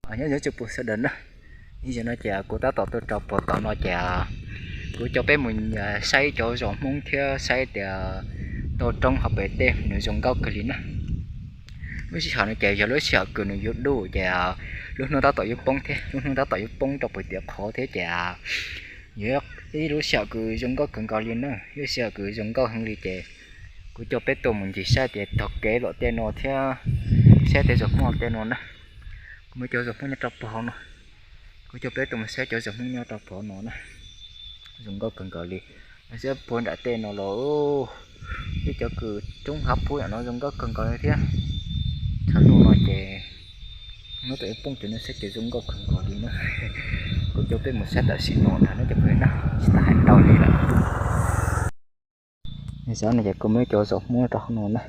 Nyob zoo txhua tus sawv daws na, ib zaug no ces kuv tab tom tuaj rau puag tom no ces kuv coj peb mus saib cov zos Hmoob thiab saib tias tau roob hauv pes tej nws zoo nkauj kawg li na. Lub sij hawm no ces yog lub sij hawm kws nws yuav dub ces lub hnub tab tom yuav poob thiab, lub hnub tab tom yuav poob rau puag tim qhov thiab ces yog ib lub sij hawm kws zoo nkauj kawg nkaus li na, ib lub sij hawm kws zoo nkauj heev li ces kuv coj peb tuaj mus ncig saib tias tog kev los tej no thiab saib tej zos Hmoob tej no na. Kuv muaj cov zos Hmoob nyob rau puag hauv no, kuv coj peb tuaj mus saib cov zos Hmoob nyob rau puag hauv no na. Zoo nkauj kawg nkaus li. Saib puag nram tej no los ib cov kws roob hav puag nram no zoo nkauj kawg nkaus li thiab. Tshav ntuj no ces hnub twb yuav poob ces nej saib ces zoo nkauj kawg nkaus li na. Kuv coj peb mus saib tam sim no ntag nawb cov phooj ywg na, tsis tas hais ntau li lawm. Xyov no ces kuv muaj cov zos Hmoob rau hauv no na,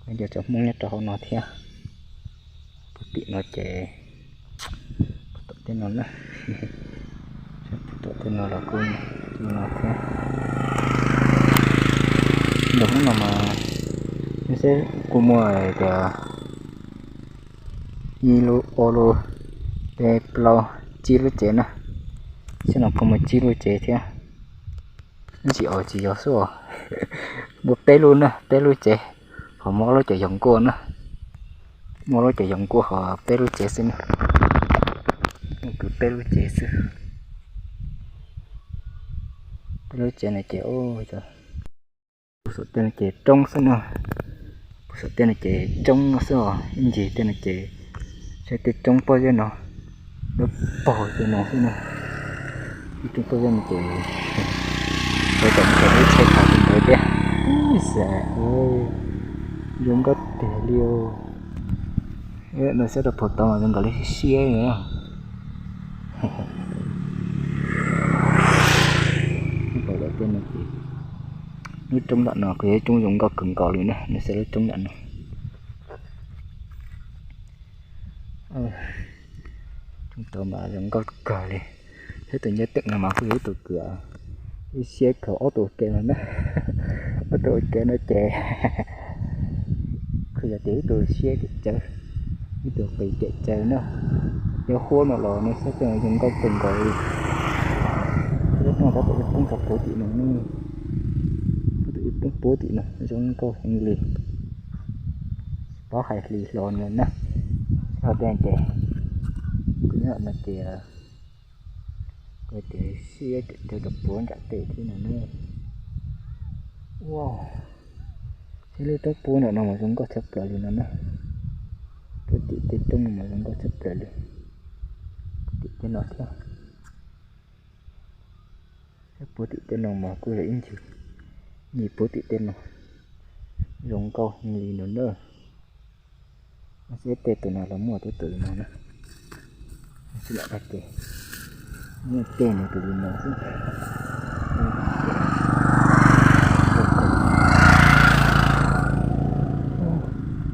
kuv cov zos Hmoob nyob rau hauv no thiab. Puag tim no ces, puag tom tej no na, puag tom tej no los kuj no thiab. Nram hnub no mas nej saib kuj muaj tias ib lub, ob lub, peb plaub, tsib lub tsev na. Saib no kuj muaj tsib lub tsev thiab. Ib ntsis os tsis yog xwb os, muaj peb lub na, peb lub tsev, ho muaj ob lub cov yog nkuaj na. Muaj lub cov yog nkuaj ho peb lub tsev xwb na. Muaj kwv peb lub tsev xwb. Peb lub tsev no ces, puag saum tej no ces roob xwb no. Puag saum tej no ces roob no xwb os, ib ntsis tej no ces saib tej roob pob zeb no, lub paug tej no xwb no. Ib roob pob zeb no ces, tab tom mus khaws lub tsheb thav tus ntawd thiab. Ib xav, zoo nkauj tiag li os. No saib rau puag tod mas zoo nkaus li siab siab. Lub roob ntawm no kuj yog ib roob zoo nkauj kawg nkaus li na, nej saib lub roob ntawm no. Roob tod mas zoo nkauj kawg li. Thiab tus nyob teem no mas kuj yog ib tug kws ib siab kawg ob tug ua ke no na. Ob tug ua ke no ces kuj yog tias ib tug siab cawv, ib tug qis cawv cawv na. Nyob huab no los nej saib tej no zoo nkauj kawg nkaus li. Lub no tab tom yuav poob rau puag tim no, tab tom yuav poob puag tim no zoo nkauj heev li. Tsis paub hais li hlo no na. Ho tej ces kuv nyob no ces kuv tias siab cawv rau puag nram tej thiab no na. Ua, thiab lub roob puag nram no mas zoo nkauj tshaj plaws li no na. Puag tim tej roob no mas zoo nkauj tshaj plaws li. Tim tej no thiab. Thiab puag tim tej no mas kuj yog ib ntsis, ib ntsis puag tim tej no zoo nkauj heev li no na. Saib tej tus no los muaj tej tus li no na. Saib lam tag ces muaj tej no tus li no xwb.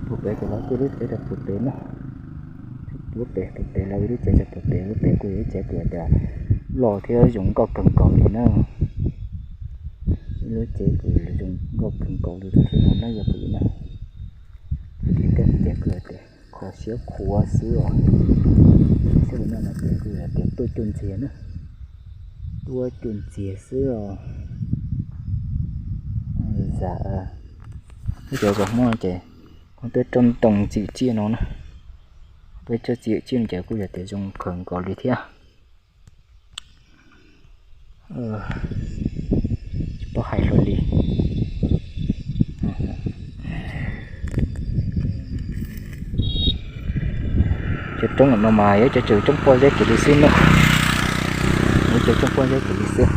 Puag pem ces los tej lub tsev rau puag pem na. Puag pem, puag pem los ib lub tsev rau puag pem, lub pem kuj yog ib tsev kws tias loj thiab zoo nkauj kawg nkaus li na. Ib lub tsev kws zoo nkauj kawg nkaus li thiab no na yog kuv na. Tim tej ces kuj tias kho siab khuav xwb os. Xwb no no ces kuj yog tias tuaj cuaj ntxiag na. Tuaj cuaj ntxiag xwb os. Zam, peb cov zos Hmoob ces peb roob ntoo txiv tsiaj no na. Peb roob txiv tsiaj no ces kuj yog tias zoo kawg nkaus li thiab. Tsis paub hais hlo li. Cov roob no mas yog cov tseem roob pob zeb kiag li xwb na. Yog cov roob pob zeb kiag li xwb.